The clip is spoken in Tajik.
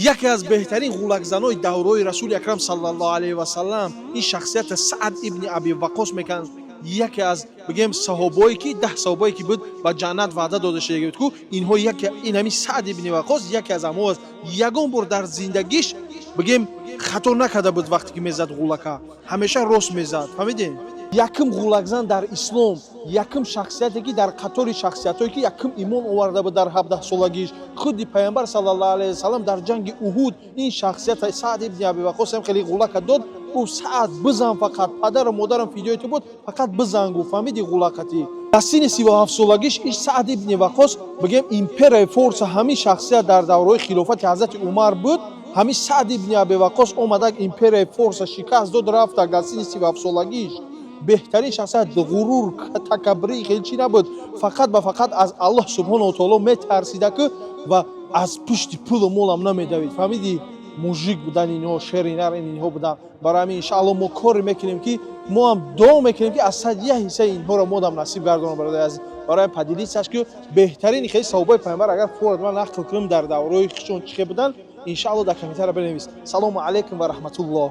Яке аз беҳтарин ғулакзанои даврои Расули Акрам саллаллоҳу алайҳи васалам ин шахсията Саъд ибни Аби Ваққос мекунанд. Яке аз, бигем, саҳобое ки 10 саҳобое ки буд, ба ҷаннат ваъда дода шуда буд ку, инҳо яке, ин ҳамин Саъд ибни Ваққос яке аз ҳамон аст. Ягон бор дар зиндагиш, бигем, хато накарда буд. Вақте ки мезад ғулака, ҳамеша рост мезад, фаҳмидем? Якум ғулакзан дар ислом, якум шахсияте ки дар қатори шахсиятҳое ки якум имон оварда буд дар 17-солагиш, худи Пайғамбар саллаллоҳу алайҳи васалам дар ҷанги Уҳуд ин шахсият Саъд ибни Аби Ваққос ҳам хеле ғулака дод. Гуфт: «Саъд, бизан, фақат падару модарам фидои ту буд, фақат бизан», гуфт, фаҳмиди, ғулакатӣ. Дар синни 37-солагиш иш Саъд ибни Ваққос, бигем, империяи Форса, ҳамин шахсият дар давраҳои хилофати ҳазрати Умар буд. Ҳамин Саъд ибни Аби Ваққос омада, империяи Форса шикаст дод, рафта дар синни 37-солагиш. Беҳтарин шахсият, ғурур, такаббурӣ хеле чӣ набуд, фақат ба фақат аз Аллоҳ субҳонаҳу таоло метарсида ку ва аз пушти пулу молам намедавид, фаҳмидӣ? Мужик будан инҳо, шери нар инҳо буданд. Барои ҳамин, иншаалло, мо коре мекунем, ки мо ҳам дуо мекунем, ки аз сад як ҳиссаи инҳоро мо дам насиб гардонам. Бародари азиз, барои поделиться ш ки беҳтарини хеле саҳобаи Пайғамбар, агар форад ман нақл кунам, дар давраҳои хишон чӣ хел буданд, иншаалло, дар комментария бинавис. Салому алайкум ва раҳматуллоҳ.